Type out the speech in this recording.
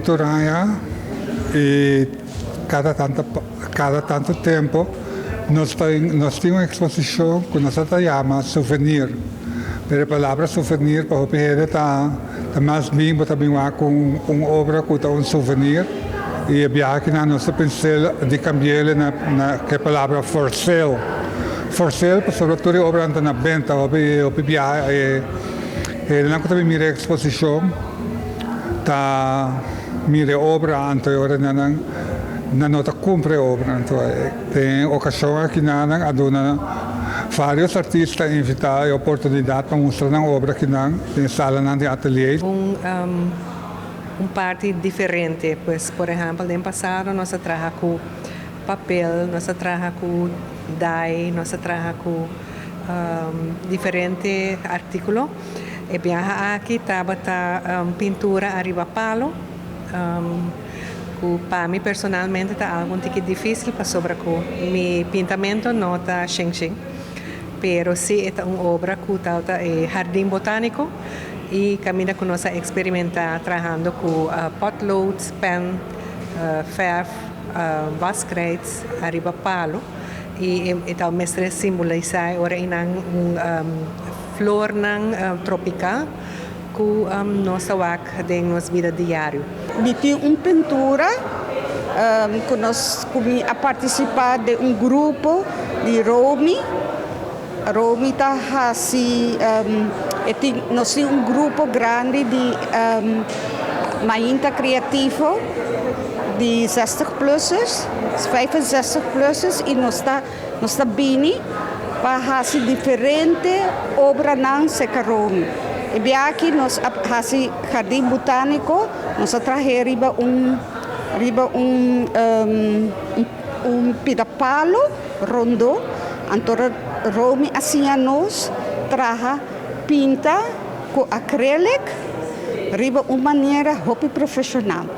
Tur aña i kada tantu tempu nos tin un eksposishon ku nos ta yama souvenir. Pero e palabra souvenir pa hopi hende ta mas bin bo ta bin ku un obra ku ta un souvenir i e biaha aki nos a pensa di kambi'é na e palabra for sale. For sale, pasobra tur obra ta na benta, hopi hopi biaha e nan ku ta mira eksposishon ta mira obra, anto ora nan no ta kumpra obra. Anto tin okashon aki nan a duna vários artista invitá e oportunidat pa mustra nan obra aki nan den sala nan di atelier. Un parti diferente, pues, por ehèmpel, den pasado nos a traha ku papel, nos a traha ku dye, nos a traha ku diferente artíkulo. E biaha aki tabata pintura ariba palo, ku pa mi personalmente ta algu tiki difísil pasobra ku mi pintamentu no ta shen shen. Pero si ta un obra ku ta e hardin botániko i kaminda ku nos a eksperimentá trahando ku potlood, pen, verf, waskrijt, ariba palo i ta mester simbolisá ora einan un flornan tropikal ku nos ta wak den nos bida diario. Mi tin un pintura ku nos a partisipá den un grupo di Romi. Romi ta hasi nos tin un grupo grandi di mainta kreativo di 60-plussers, 65-plussers i nos ta bini pa hasi diferente obranan serka Romi. E biaha aki nos a hasi hardin botániko, nos a traha riba un pida palo rondó, anto Romi a siña nos traha pinta ku acrylic riba un manera hopi profeshonal.